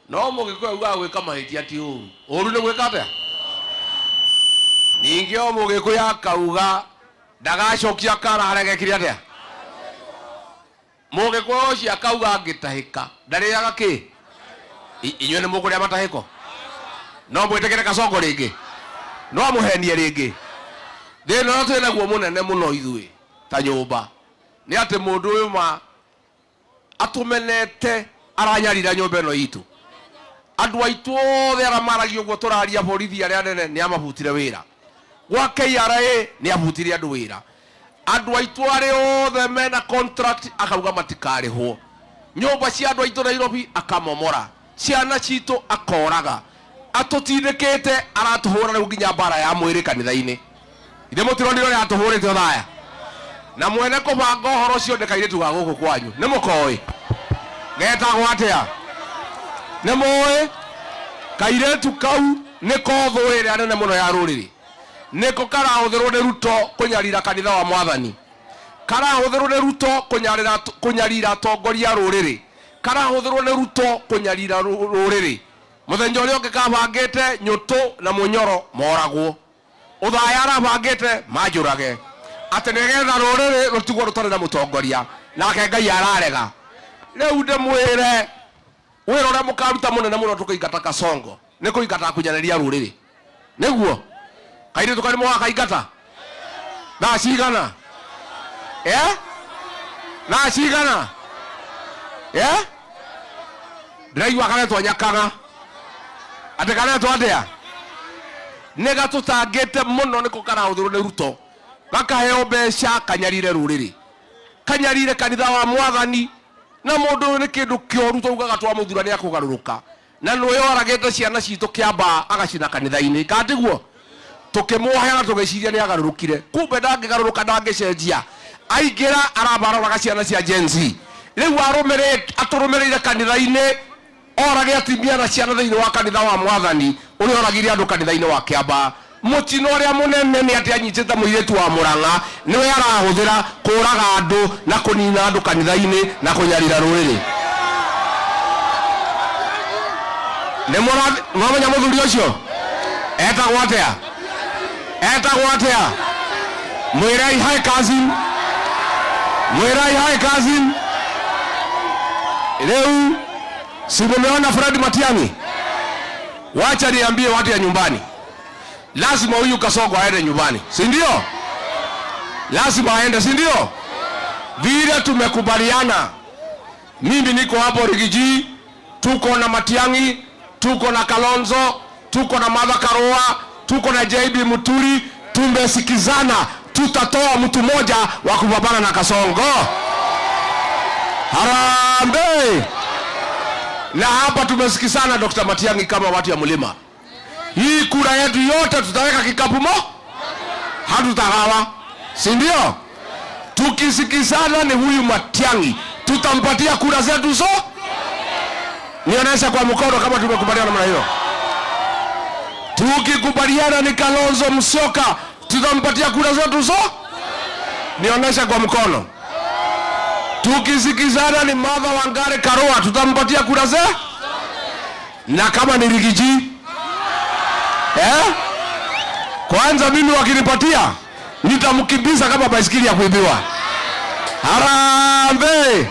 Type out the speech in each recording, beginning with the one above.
No mũgĩkũyũ augaga gwĩka mahĩtia ti ũru. Ũru nĩ gwĩka atĩa? Ningĩ o mũgĩkũyũ akauga ndagacokia kara harĩa gekire atĩa? Mũgĩkũyũ ũcio akauga angĩtahĩka ndarĩaga kĩ? Inyuĩ nĩ mũkũrĩa matahĩko? No mwĩtĩkĩre Kasongo rĩngĩ? No amũhenie rĩngĩ? Thĩna ũrĩa twĩ naguo mũnene mũno ithuĩ ta nyũmba nĩ atĩ mũndũ ũyũ ma atũmenete aranyarira nyũmba ĩno itũ. Andũ aitũ othe arĩa maragia ũguo tũraria borithi arĩa anene nĩ amabutire wĩra. Gwa KRA nĩ abutire andũ wĩra. Andũ aitũ arĩa othe mena contract akauga matikarĩhwo. Nyũmba cia andũ aitũ Nairobi akamomora. Ciana citũ akoraga. Atũtindĩkĩte aratũhũra rĩu nginya mbara ya mwĩrĩ kanitha-inĩ. Ithe mũtironire ũrĩa atũhũrĩte Othaya? Na mwene kũbanga ũhoro ũcio nĩ kairĩtu ga gũkũ kwanyu. Nĩ mũkoĩ? Getagwo atĩa? Nĩ mũĩ? Kairĩtu kau nĩko thũ ĩrĩa nene mũno ya rũrĩrĩ. Nĩko karahũthĩrwo nĩ Ruto kũnyarira kanitha wa Mwathani. Karahũthĩrwo nĩ Ruto kũnyarira kũnyarira atongoria a rũrĩrĩ. Karahũthĩrwo nĩ Ruto kũnyarira rũrĩrĩ. Mũthenya ũrĩa ũngĩ kabangĩte Nyũtũ na Mũnyoro moragwo. Ũthaya arabangĩte manjũrage. Atĩ nĩgetha rũrĩrĩ rũtigwo rũtarĩ na mũtongoria. Nake Ngai ararega. Rĩu ndĩmwĩre wĩra ũrĩa mũkaruta mũnene mũno tũkĩingata Kasongo nĩ kũingata akunyanĩri a rũrĩrĩ. Nĩguo? Kairĩtu kau nĩ mũgakaingata? Thaa cigana? Eh? Thaa cigana? Eh? Ndĩraigua karetwo Nyakang'a. Atĩ karetwo atĩa? Nĩ gatũtangĩte mũno nĩko karahũthĩrwo nĩ Ruto. Gakaheo mbeca kanyarire rũrĩrĩ. Kanyarire kanitha wa Mwathani. Na mũndũ ũyũ nĩ kĩndũ kĩoru twaugaga twamũthura nĩ akũgarũrũka. Na nĩwe oragĩte ciana citũ Kĩambaa agacina kanitha-inĩ. Kana tiguo? Tũkĩmuohera tũgĩciria nĩ agarũrũkire. Kumbe ndangĩgarũrũka ndangĩcenjia. Aingĩra aramba aroraga ciana cia Gen Z. Rĩu atũrũmĩrĩire kanitha-inĩ orage atimia na ciana thĩinĩ wa kanitha wa Mwathani ũrĩa oragire andũ kanitha-inĩ wa Kĩambaa. Mũtino ũrĩa mũnene nĩ atĩ anyitĩte mũirĩtu wa Mũrang'a nĩwe arahũthĩra kũraga andũ na kũnina andũ kanitha-inĩ na kũnyarira rũrĩrĩ. Nĩ mũramenya mũthuri ũcio? Etagwo atĩa? Etagwo atĩa? Mwĩrei hi cousin. Mwĩrei hi cousin. Rĩu si mumeona Fred Matiang'i? Wacha niambie watu ya nyumbani. Lazima huyu Kasongo aende nyumbani, si ndio? Lazima aende, si ndio? Vile tumekubaliana, mimi niko hapo Rigiji, tuko na Matiang'i, tuko na Kalonzo, tuko na Martha Karua, tuko na JB Muturi, tumesikizana, tutatoa mtu mmoja wa kupambana na Kasongo. Harambee! Na hapa tumesikizana Dr. Matiang'i kama watu ya mlima. Hii kura yetu yote tutaweka kikapu mo, hatutagawa, si ndio? Tukisikizana ni huyu Matiang'i, tutampatia kura zetu zo. Nionyesha kwa mkono kama tumekubaliana namna hiyo. Tukikubaliana ni Kalonzo Musyoka, tutampatia kura zetu zo. Nionyesha kwa mkono. Tukisikizana ni Martha Wangari Karua, tutampatia kura ze. Na kama ni Rigiji, Kwanza mimi wakinipatia nitamkimbiza kama baisikeli ya kuibiwa. Harambee!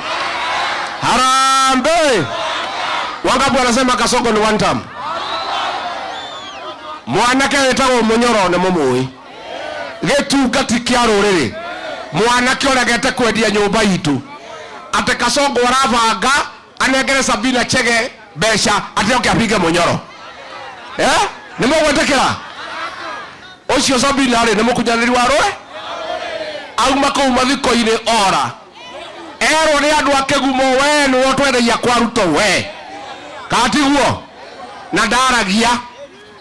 Harambee! Wangapi wanasema Kasongo ni one term? Mwanake wetagwo Munyoro nĩ mũmũĩ. Gĩtungati kĩa rũrĩrĩ. Mwanake ũregete kwendia nyũmba itũ. Atĩ Kasongo arabanga anengere Sabina Chege mbeca atĩ oke apinge Munyoro. Nĩ mũgwĩtĩkĩra? Ũcio Sabina rĩ nĩ mũkunyanĩri wa rũĩ? Auma kũu mathiko-inĩ ora. Erwo nĩ andũ a Kĩgumo we nĩwe ũtwendagia kwa Ruto we. Kana tiguo? Na ndaragia.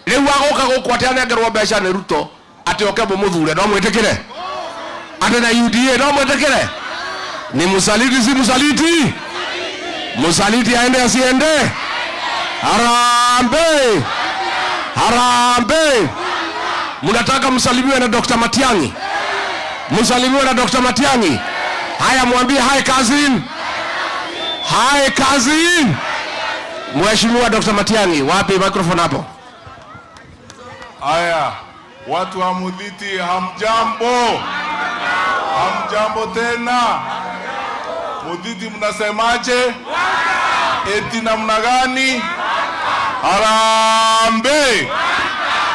Rĩu agũka gũkũ atĩ anengerwo mbeca nĩ Ruto atĩ oke mũmũthure no mwĩtĩkĩre? Atĩ na UDA no mwĩtĩkĩre? Ni msaliti si msaliti? Msaliti aende asiende? Harambee! Harambee! Mnataka msalimiwe na Dr. Matiang'i? Msalimiwe na Dr. Matiang'i? Haya, mwambie hi cousin. Hi cousin. Mheshimiwa Dr. Matiang'i, wapi microphone hapo? Aya, watu wa Mudhiti hamjambo? Hamjambo tena? Mudhiti mnasemaje? Eti namna gani? Harambee!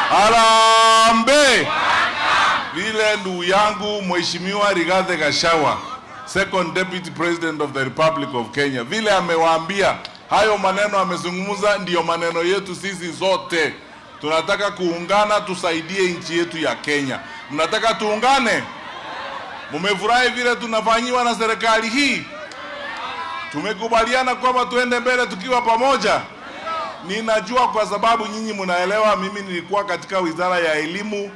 Harambee! Vile ndugu yangu Mheshimiwa Rigathi Gachagua, Second Deputy President of the Republic of Kenya, vile amewaambia hayo maneno amezungumza, ndiyo maneno yetu sisi zote. Tunataka kuungana, tusaidie nchi yetu ya Kenya. Mnataka tuungane? Mumefurahi vile tunafanyiwa na serikali hii? Tumekubaliana kwamba tuende mbele tukiwa pamoja. Ninajua kwa sababu nyinyi mnaelewa, mimi nilikuwa katika wizara ya elimu.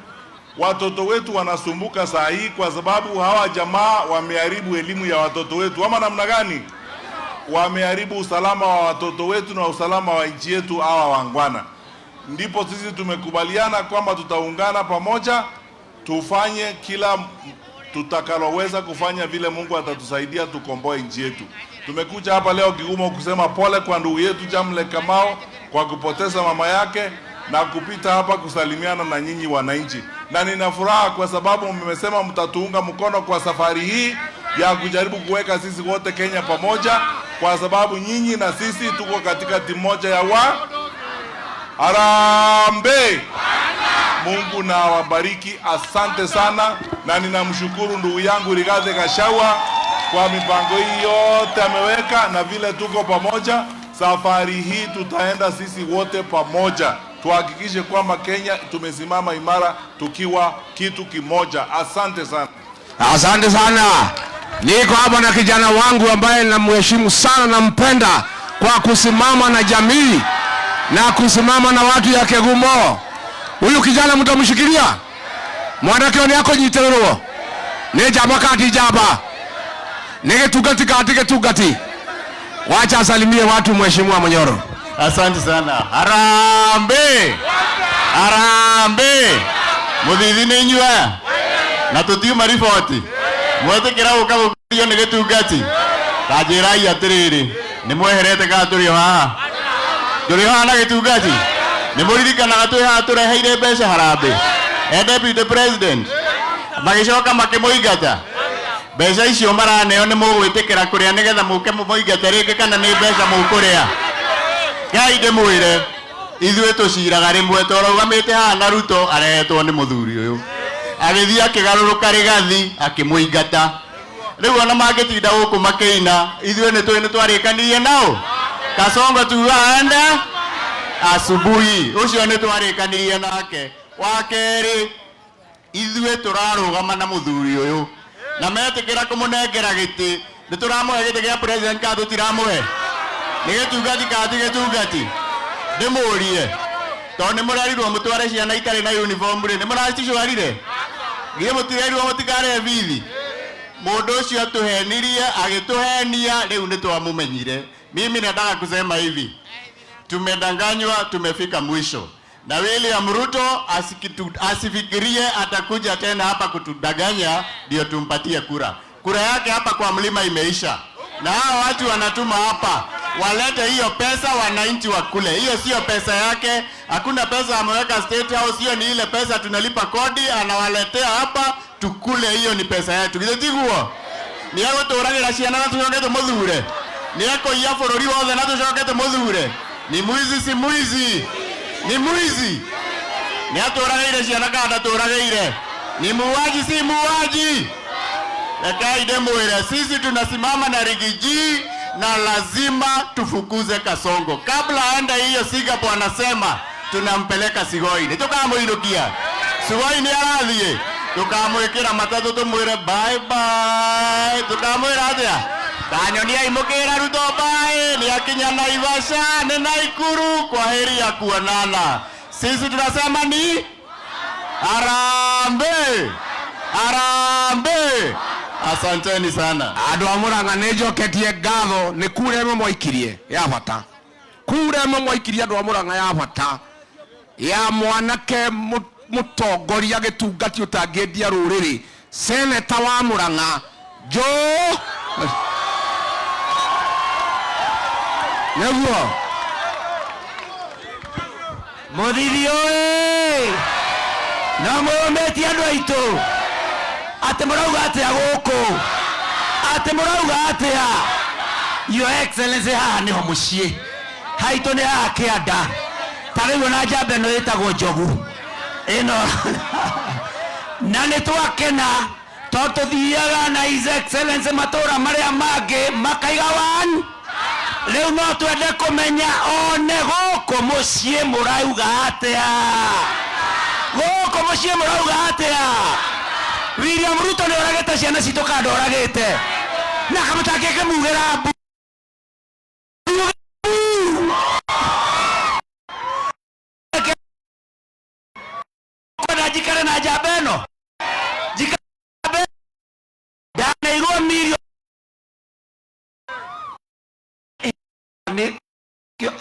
Watoto wetu wanasumbuka saa hii kwa sababu hawa jamaa wameharibu elimu ya watoto wetu, ama namna gani? Wameharibu usalama wa watoto wetu na usalama wa nchi yetu, hawa wangwana. Ndipo sisi tumekubaliana kwamba tutaungana pamoja, tufanye kila tutakaloweza kufanya, vile Mungu atatusaidia tukomboe nchi yetu. Tumekuja hapa leo Kigumo kusema pole kwa ndugu yetu Jamleck Kamau kwa kupoteza mama yake na kupita hapa kusalimiana na nyinyi wananchi, na nina furaha kwa sababu mmesema mtatuunga mkono kwa safari hii ya kujaribu kuweka sisi wote Kenya pamoja, kwa sababu nyinyi na sisi tuko katika timu moja ya wa Harambee. Mungu na awabariki, asante sana, na ninamshukuru ndugu yangu Rigathi Gachagua kwa mipango hii yote ameweka, na vile tuko pamoja. Safari hii tutaenda sisi wote pamoja, tuhakikishe kwamba Kenya tumesimama imara tukiwa kitu kimoja. Asante sana. Asante sana. Niko hapa na kijana wangu ambaye namheshimu sana, nampenda kwa kusimama na jamii na kusimama na watu ya Kegumo. Huyu kijana mtamshikilia? Mwanake nĩ akũnyitĩrĩrwo nĩ njamba kana ti njamba? Nĩ gĩtungati kana ti gĩtungati? Wacha asalimie watu Mheshimiwa Munyoro. Asante sana. Harambee! Harambee! Muthithi nĩ inyuĩ aya na tũtiuma riboti mwetĩkĩra gũka gũkithio nĩ gĩtungati. Ta njĩrai atĩrĩrĩ, nĩ mweherete kana tũrĩ o haha? Tũrĩ o haha na gĩtungati? Nĩ mũririkanaga twĩ haha tũreheire mbeca harambee e deputy president magĩcoka makĩmũingata? Mbeca icio maraneo nĩ mũgwĩtĩkĩra kũrĩa nĩgetha mũke mũmũingate rĩngĩ, kana nĩ mbeca mũkũrĩa? Ngai ndĩmwĩre, ithuĩ tũciraga rĩmwe. Twarũgamĩte haha na Ruto arehetwo nĩ mũthuri ũyũ, agĩthiĩ akĩgarũrũka Rigathi akĩmũingata. Rĩu ona mangĩtinda gũkũ makĩina, ithuĩ nĩ tũĩ nĩ twarĩkanirie nao. Kasongo tuga aende asubuhi, ũcio nĩ twarĩkanirie nake. Wa kerĩ, ithuĩ tũrarũgama na mũthuri ũyũ na metĩkĩra kũmũnengera gĩtĩ, nĩ tũramũhe gĩtĩ gĩa president kana tũtiramũhe? Nĩ gĩtungati kana ti gĩtungati? Ndĩmũrie, tondũ nĩ mũrerirwo mũtware ciana itarĩ na uniform rĩ, nĩ mũracicwarire? Githĩ mũtirerirwo mũtikarĩhe bithi? Mũndũ ũcio atũhenirie, agĩtũhenia, rĩu nĩ twamũmenyire. Mimi nataka kusema hivi, tumedanganywa, tumefika mwisho, na William Ruto asifikirie atakuja tena hapa kutudanganya ndio tumpatie kura. Kura yake hapa kwa mlima imeisha, na hawa watu wanatuma hapa walete hiyo pesa, wananchi wakule. Hiyo sio pesa yake, hakuna pesa ameweka State House. Hiyo ni ile pesa tunalipa kodi, anawaletea hapa tukule, hiyo ni pesa yetu. Githĩ tiguo? Nĩ egũtũragĩra ciana na tũcoke tũmũthure? Nĩ ekũiya bũrũri wothe na tũcoke tũmũthure? Ni mwizi, si mwizi? Ni mwizi. Nĩ atũragĩire ciana kana ndatũragĩire? Ni muuaji, si muuaji? Rekai ndĩmwĩre, sisi tunasimama na Riggy G na lazima tufukuze Kasongo kabla aende hiyo Singapore. Anasema tunampeleka Sigoi, nĩ tũkamũinũkia Sigoi, nĩ arathiĩ, tũkamwĩkĩra matatũ tũmwĩre bye bye. Tũkamwĩra atĩa? Kanyoniai mũkĩra Ruto bye, nĩ akinya Naivasha, nĩ Naikuru, kwa heri ya kuonana. Sisi tunasema ni harambee, harambee. Asanteni sana. Andũ a Murang'a, nĩ njoketie ngatho nĩ kura ĩmwe mwaikirie ya bata, kura ĩmwe mwaikirie andũ a Murang'a ya bata ya mwanake mũtongoria gĩtungati ũtangĩendia rũrĩrĩ, seneta wa Murang'a Joe, nĩguo. Muthithi oe no mwĩyũmĩtie andũ aitũ atĩ mũrauga atĩa gũkũ atĩ mũrauga atĩa? Your Excellency, haha nĩho mũciĩ haitũ, nĩ haha kĩanda. Ta rĩu ona njamba ĩno ĩtagwo njogu ĩno, na nĩ twakena tondũ tũthiaga na His Excellency matũra marĩa mangĩ makaiga one. Rĩu no twende kũmenya one gũkũ mũciĩ mũrauga atĩa, gũkũ mũciĩ mũrauga atĩa? William Ruto nĩ oragĩte ciana citũ kana ndoragĩte? Na kamũtangĩkĩmugĩra mbu. Kwenda njikare na njamba ĩno, njikare ndaneirwo mirioni no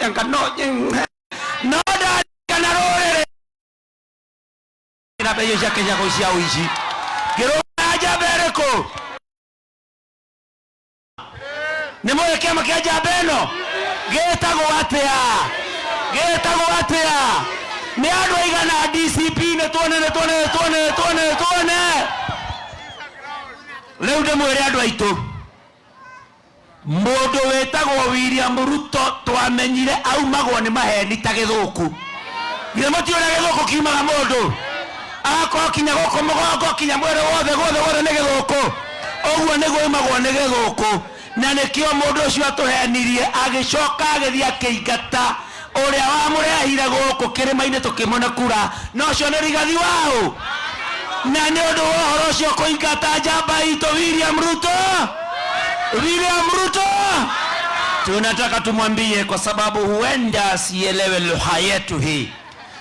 no ndarikana rũrĩrĩ na mbeca ciake cia cia ũici ngĩrũga na njamba ĩrĩkũ? Nĩ mũĩ kĩama kĩa njamba ĩno gĩtagwo atĩa? Gĩtagwo atĩa? Nĩ andũ aigana DCP? Nĩ tuone, nĩ tuone, nĩ tuone, nĩ tuone, nĩ tuone. Rĩu ndĩmwĩre andũ aitũ, mũndũ wĩtagwo William Ruto twamenyire aumagwo nĩ maheni ta gĩthũkũ. Githĩ mũtiũrĩa gĩthũkũ kiumaga mũndũ agakorwo kinya gũkũ mũgongo, kinya mwĩrĩ wothe, guothe guothe nĩ gĩthũkũ? Ũguo nĩguo aumagwo nĩ gĩthũkũ, na nĩkĩo mũndũ ũcio atũhenirie, agĩcoka agĩthiĩ akĩingata ũrĩa wamũrehire gũkũ kĩrĩma-inĩ tũkĩmũne kura, na ũcio nĩ Rigathi waũ. Na nĩ ũndũ wa ũhoro ũcio kũingata njamba itũ William Ruto, William Ruto, tunataka tumwambie, kwa sababu huenda asielewe lugha yetu hii,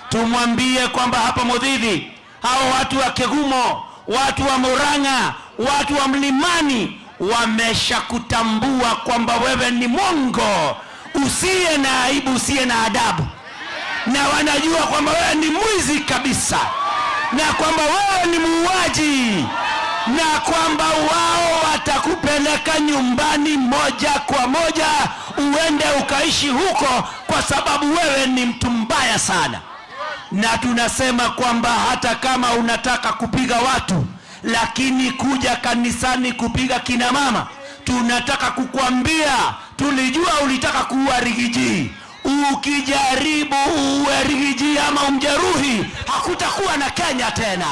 tumwambie kwamba hapa Muthithi hao watu wa Kigumo, watu wa Murang'a, watu wa Mlimani wameshakutambua kwamba wewe ni mwongo usiye na aibu, usiye na adabu, na wanajua kwamba wewe ni mwizi kabisa, na kwamba wewe ni muuaji, na kwamba wao watakupeleka nyumbani moja kwa moja uende ukaishi huko, kwa sababu wewe ni mtu mbaya sana. Na tunasema kwamba hata kama unataka kupiga watu, lakini kuja kanisani kupiga kina mama, tunataka kukwambia, tulijua ulitaka kuua Riggy G. Ukijaribu uue Riggy G ama umjeruhi, hakutakuwa na Kenya tena.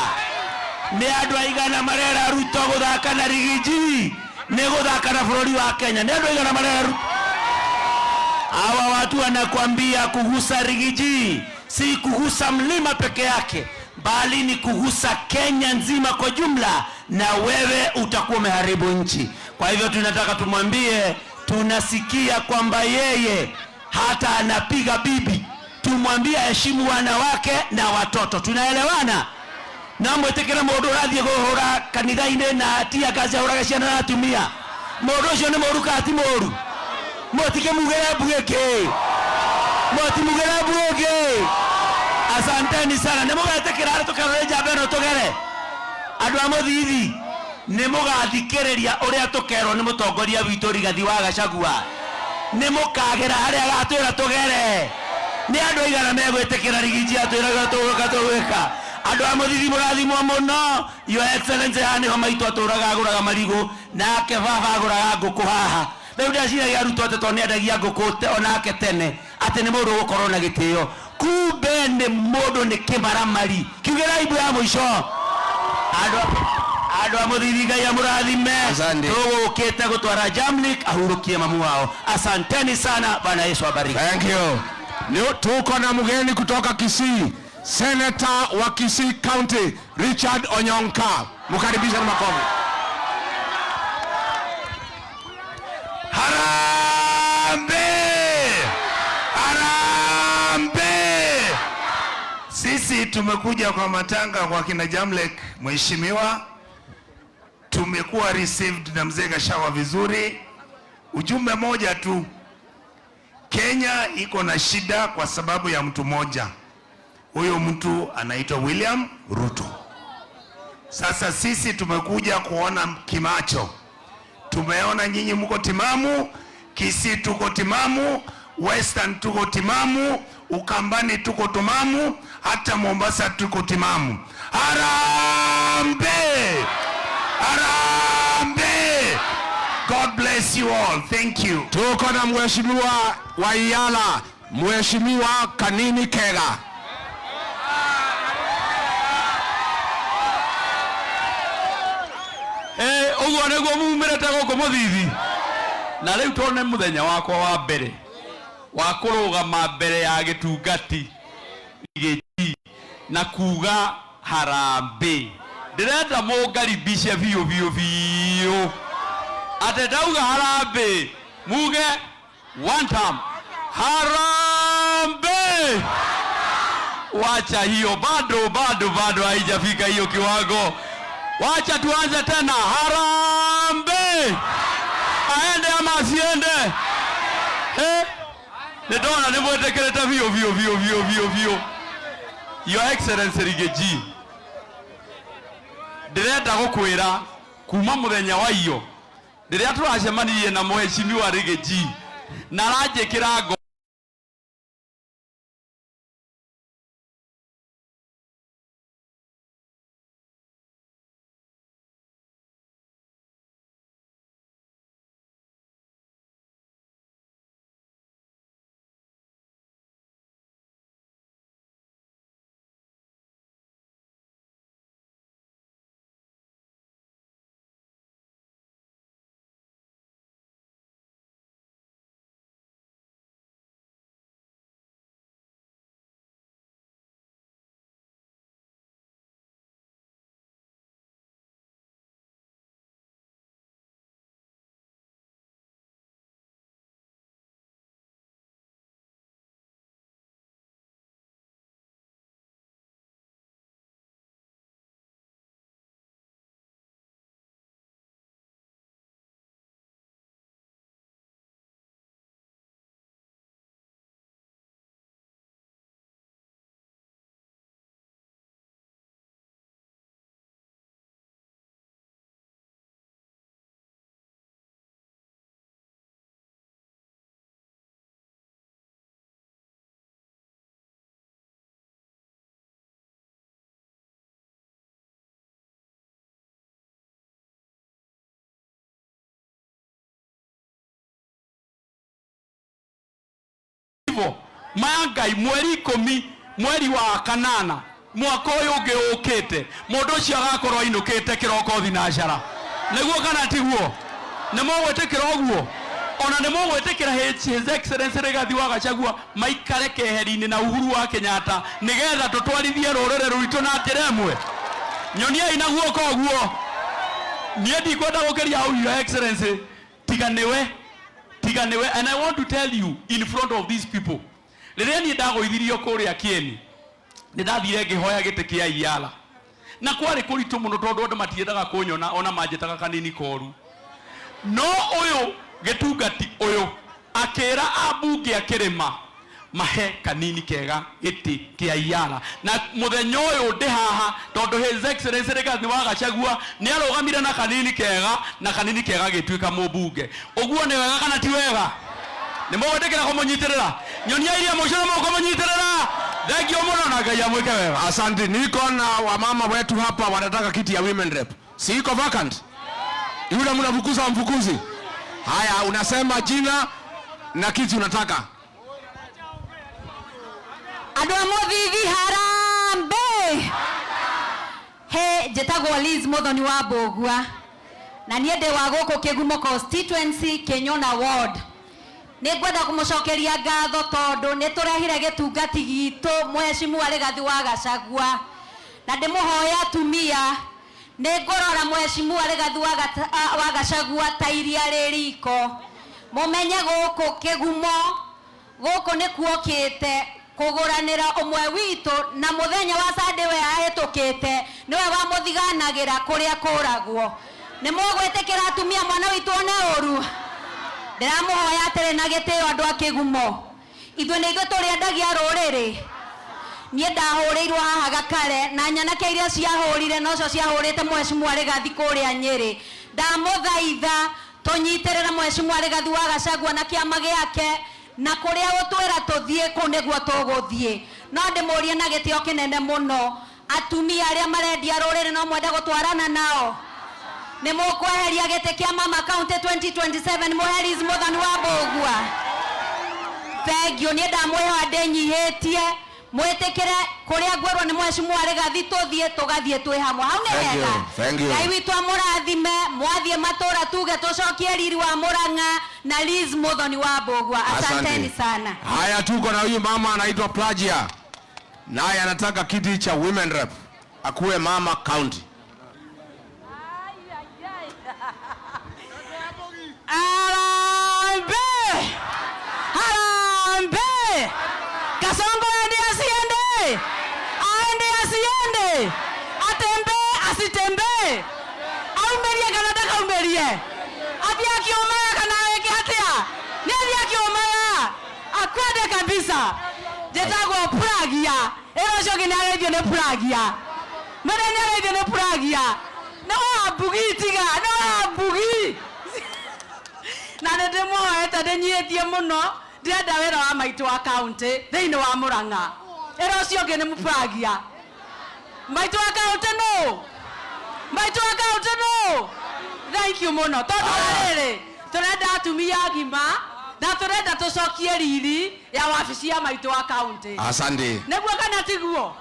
Nĩ andũ aigana marera Ruto gũthaka na Riggy G nĩ gũthaka na bũrũri wa Kenya? Nĩ andũ aigana marera Ruto? Hawa watu wanakwambia kugusa Riggy G si kugusa mlima peke yake, bali ni kugusa Kenya nzima kwa jumla, na wewe utakuwa umeharibu nchi. Kwa hivyo tunataka tumwambie, tunasikia kwamba yeye hata anapiga bibi, tumwambie aheshimu wanawake na watoto. Tunaelewana? Na mwĩtĩkĩre mũndũ ũrathiĩ kũhũra kanitha-inĩ na tia ngaci ahũraga ciana na atumia, mũndũ ũcio nĩ mũũru kana ti mũũru? Mũtikĩmugĩre mbu gĩkĩ, mũtimugĩre mbu gĩkĩ. Asanteni sana. Nĩ mũgetĩkĩra harĩ tũkerore njamba ĩno tũgere? Andũ a Mũthithi, nĩ mũgathikĩrĩria ũrĩa tũkerwo nĩ mũtongoria witũ Rigathi wa Gachagua? Nĩ mũkagera harĩa agatwĩra tũgere? Nĩ andũ aigana megwĩtĩkĩra Riggy G atwĩraga tũgwĩka tũgwĩka? Andũ a Mũthithi, mũrathimwo mũno. Your Excellency, haha nĩho maitũ atũraga, agũraga marigũ, nake baba agũraga ngũkũ haha. Rĩu ndeciragia arutwo atĩ tondũ nĩendagia ngũkũ onake tene atĩ nĩ mũndũ ũgũkorwo na gĩtĩo, kumbe nĩ mũndũ nĩ kĩmaramari. Kiugĩra aibu ya mũico. Andũ a Mũthithi, Ngai amũrathime. Asante. Tũgũkĩte gũtwara Jamlik ahurũkie mamu wao. Asanteni sana. Bwana Yesu abariki. Thank you. Tuko na mgeni kutoka Kisii, Senator wa Kisii County, Richard Onyonka. Mkaribishe na makofi. Harambee! Harambee! Sisi tumekuja kwa matanga kwa kina Jamlek, mheshimiwa. Tumekuwa received na mzee Gachagua vizuri. Ujumbe moja tu, Kenya iko na shida kwa sababu ya mtu mmoja. Huyo mtu anaitwa William Ruto. Sasa sisi tumekuja kuona kimacho. Tumeona nyinyi mko timamu, Kisii tuko timamu, Western tuko timamu. Ukambani tuko timamu, hata Mombasa tuko timamu. Harambee! Harambee! God bless you all. Thank you. Tuko na mheshimiwa wa Iyala, Mheshimiwa Kanini Kega. Uguo niguo mumĩrĩte gũkũ mũthithi na rĩu tondũ nĩ mũthenya wakwa wa mbere wa kũrũgama mbere ya gĩtungati gĩti na kuga harambee, ndĩrenda mũngaribishe biũ biũ biũ atĩ ndauga harambee muge one time harambee. Wacha hiyo, bado bado bado haijafika hiyo kiwango. Wacha tuanze tena, harambee. Aende ama asiende? Nĩ ndona nĩ mwĩtĩkĩrĩte biũ biũ biũ biũ biũ biũ. Your Excellency Riggy, ndĩrenda gũkwĩra kuma mũthenya wa iyo rĩrĩa tũracemanirie na mheshimiwa Riggy na aranjĩkĩra ngo hivyo maya Ngai mweri 10 mweri wa kanana mwaka ũyũ ũngĩ ũkĩte mũndũ ũcio agakorwo ainũkĩte kĩroko thinacara nĩguo kana tiguo? Nĩ mũgwĩtĩkĩra ũguo? Ona nĩ mũgwĩtĩkĩra His Excellency Rigathi wa Gachagua maikare keheri-inĩ na Uhuru wa Kenyatta nĩgetha tũtwarithie rũrĩrĩ rwitũ na njĩra ĩmwe? Nyoniai na guoko ũguo. Niĩ ndikwenda gũkĩria hau, Your Excellency, tiga nĩwe, tiga nĩwe. And I want to tell you in front of these people, rĩrĩa niĩ ndagũithirio kũrĩa Kieni nĩ ndathire ngĩhoya gĩtĩ kĩa Iyala na kwarĩ kũritũ mũno tondũ andũ matiendaga kũnyona ona manjĩtaga kanini koru. No ũyũ gĩtungati ũyũ akĩra ambunge a kĩrĩma mahe kanini kega gĩtĩ kĩa Iyala, na mũthenya ũyũ ndĩ haha tondũ His Excellency Rigathi wa Gachagua nĩ arũgamire na kanini kega na kanini kega gĩtuĩka mũmbunge. Ũguo nĩ wega kana ti wega? Nĩ mũgwĩtĩkĩra kũmũnyitĩrĩra? Nyonia iria mũico nĩ mũkũmũnyitĩrĩra. Thank you mũno na Ngai amwĩke wega. Asante. Niko na wamama wetu hapa wanataka kiti ya women rep. Si iko vacant? Yule mnafukuza mfukuzi. Haya, unasema jina na kiti unataka. Andũ a Mũthithi harambee. He, njĩtagwo Liz Muthoni wa Mbũgua na niĩ ndĩ wa gũkũ Kĩgumo constituency Kĩnyona ward. Nĩ ngwenda kũmũcokeria ngatho tondũ nĩ tũrehire gĩtungati gitũ Mheshimiwa Rigathi wa Gachagua, na ndĩmũhoya atumia nĩ ngũrora Mheshimiwa Rigathi wa Gachagua ta iria rĩ riko. Mũmenye gũkũ Kĩgumo gũkũ nĩ kuokĩte kũgũranĩra ũmwe witũ, na mũthenya wa Sunday we ahĩtũkĩte nĩwe wamũthiganagĩra kũrĩa kũragwo. Nĩ mũgwĩtĩkĩra atumia mwana witũ one ũru? Ndĩramũhoya atĩrĩ na gĩtĩo andũ a Kĩgumo, ithuĩ nĩ ithuĩ tũrĩendagia rũrĩrĩ. Niĩ ndahũrĩirwo haha Gakare na nyanake iria ciahũrire nocio ciahũrĩte Mheshimiwa Rigathi kũrĩa Nyĩrĩ. Ndamũthaitha tũnyitĩrĩre Mheshimiwa Rigathi wa Gachagua na kĩama gĩake Na kũrĩa gũtwĩra tũthiĩ kũu nĩguo tũgũthiĩ. No ndĩmũrie na gĩtĩo kĩnene mũno, atumia arĩa marendia rũrĩrĩ no mwende gũtwarana nao? Nĩ mũkweheria gĩtĩ kĩa mama county 2027 mũhe Liz Muthoni wa Mbũgua? Thengiũ. Niĩ ndamwĩhoya ndĩnyihĩtie mwĩtĩkĩre kũrĩa ngwĩrwo nĩ mheshimiwa Rigathi tũthiĩ, tũgathiĩ twĩ hamwe. Hau nĩ Thank you, hega. thank you. Ngai witũ amũrathime. Mwathiĩ matũra tuge tũcokie riri wa Murang'a na Liz Muthoni wa Mbũgua. Asanteni sana. Haya, tuko na huyu mama anaitwa Plagia, naye anataka kiti cha women rep, akuwe mama county. Harambee! Harambee! Kasongo aende asiende? Aende asiende? Atembee asitembee? Aumerie kana ndakaumerie? Athiĩ akiumaga kana eke atia? Nĩ athiĩ akiumaga? Akwende kabisa. Njĩtagwo Pragia. Ĩra ũcio ũngĩ nĩ ageithio nĩ Pragia. Mwene nĩ ageithio nĩ Pragia. Nĩ wa mbugi tiga, nĩ wa mbugi. Na nĩ ndĩmuoete ndĩnyihĩtie mũno, ndĩrenda wĩra wa maitũ wa county thĩinĩ wa Murang'a. Ĩra ũcio ũngĩ nĩ Mũpragia. Maitũ wa county nũ? Maitũ wa county nũ? Thank you mũno. Tondũ Aya. rĩrĩ, tũrenda atumia agima na tũrenda tũcokie riri ya wabici ya maitũ wa county. Asante. Nĩguo kana tiguo?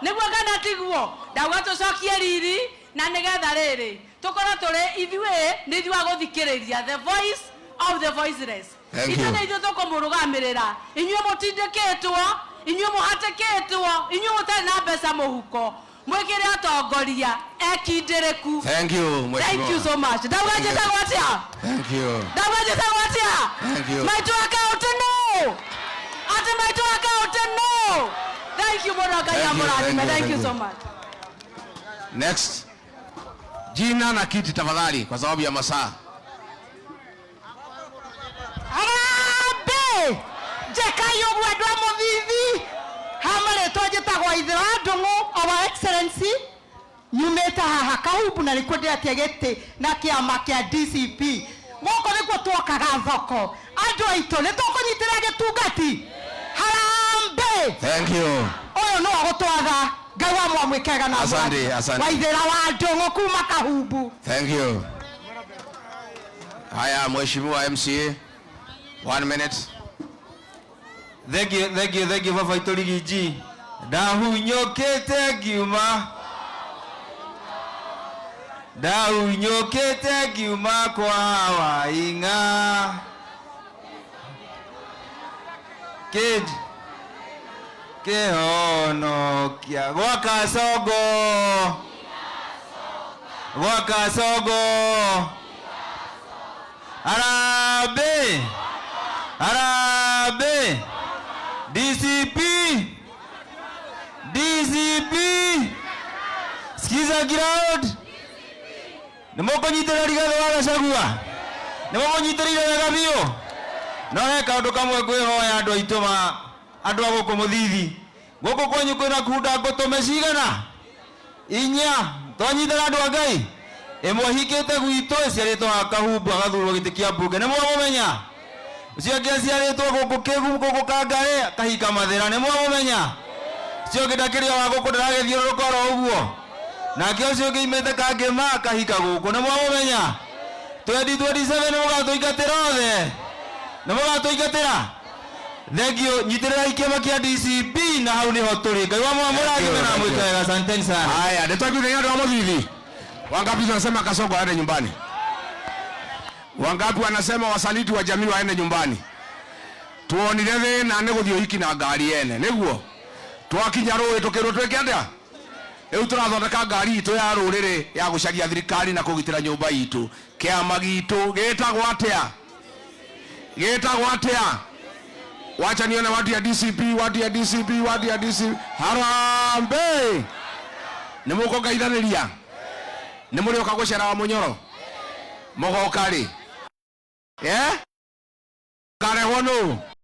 Nĩguo kana tiguo? Ndauga tũcokie riri na nĩgetha rĩrĩ tũkorwo tũrĩ ithuĩ nĩ ithuĩ a gũthikĩrĩria the voice of the voiceless. Thank Ithuĩ you. nĩ ithuĩ tũkũmũrũgamĩrĩra. Inyuĩ mũtindĩkĩtwo, inyuĩ mũhatĩkĩtwo, inyuĩ mũtarĩ na mbeca mũhuko, mwĩkĩre atongoria ekindĩrĩku. Thank you, mheshimiwa. Thank you so much. Ndauga Thank you. njĩtagwo atĩa? Thank you. Ndauga njĩtagwo atĩa? Thank you. Maitũ wa county no. Atĩ maitũ wa county no. Thank you mũno. Ngai Thank you, amũrathime. thank you, Thank thank you you. so much. Next. Jina na kiti tafadhali, kwa sababu ya masaa. Harambee! Njekai ũguo andũ a Mũthithi. Ha marĩtwa njĩtagwo Ithĩra Ndũng'ũ, Our Excellency, nyumĩte haha Kahumbu na nĩkuo ndĩretia gĩtĩ na kĩama kĩa DCP. Gũkũ nĩkuo twokaga thoko. Andũ aitũ nĩ tũkũnyitĩrĩra gĩtungati. Harambee! Thank you. Ũyũ nĩwe ũgũtwatha. Ngai wa mwamwĩkega na Asante, amũrathime. asante. Waithĩra wa Ndũng'ũ kuma Kahumbu. Thank you. Haya, Mheshimiwa MCA. 1 minute. Thank you, thank you, thank you, baba itũ Rigiji. Ndahunyũkĩte ngiuma, ndahunyũkĩte ngiuma kwa Waing'a. Kid kĩhonokia gwa Kasongo, gwa Kasongo. Harambee! Harambee! DCP! DCP! Sikiza ground. Nĩ mũkũnyitĩrĩra Rigathĩ wa Gachagua? Nĩ mũkũnyitĩrĩire wega biũ? No he kaũndũ kamwe ngwĩhoya andũ aitũ ma andũ a gũkũ Mũthithi. Gũkũ kwanyu kwĩna kunda ngũtũme cigana? Inya. Twanyitĩra andũ a Ngai? Ĩmwe hikĩte gwitũ ĩciarĩtwo haha Kahumbu agathurwo gĩtĩ kĩa mbunge. Nĩ mwamũmenya? Ũcio ũngĩ aciarĩtwo gũkũ Kĩgumu gũkũ Kangarĩ akahika Mathĩra. Nĩ mwamũmenya? Ũcio ũngĩ ndakĩrĩ o wa gũkũ ndaragĩthiũrũrũka oro ũguo. Nake ũcio ũngĩ imĩte Kangĩma akahika gũkũ. Nĩ mwamũmenya? 2027 nĩ mũgatũingatĩra othe. Nĩ mũgatũingatĩra? Thank you. Nyitĩrĩrai kĩama kĩa DCP na hau nĩho tũrĩ. Ngai wa mwamũrathime na amwĩke wega. Asanteni sana. Haya, nĩtwaiguithania andũ a Mũthithi. Wangapi wanasema Kasongo aende nyumbani? Wangapi wanasema wasaliti wa jamii waende nyumbani? Tuonire thĩna nĩ gũthiĩ ũhiki na ngari ene, nĩguo? Twakinya rũĩ tũkĩrwo twĩke atĩa? Rĩu tũrathondeka ngari itũ ya rũrĩrĩ ya gũcaria thirikari na kũgitĩra nyũmba itũ. Kĩama gitũ gĩtagwo atĩa? Gĩtagwo atĩa? Wacha nione watu ya DCP, watu ya DCP, watu ya DCP. Harambee! Nĩ mũkũngeithanĩria? Nĩ mũrĩũka gũcera wa Mũnyoro? Mũgoka rĩ? Eh? Karehwo nũ?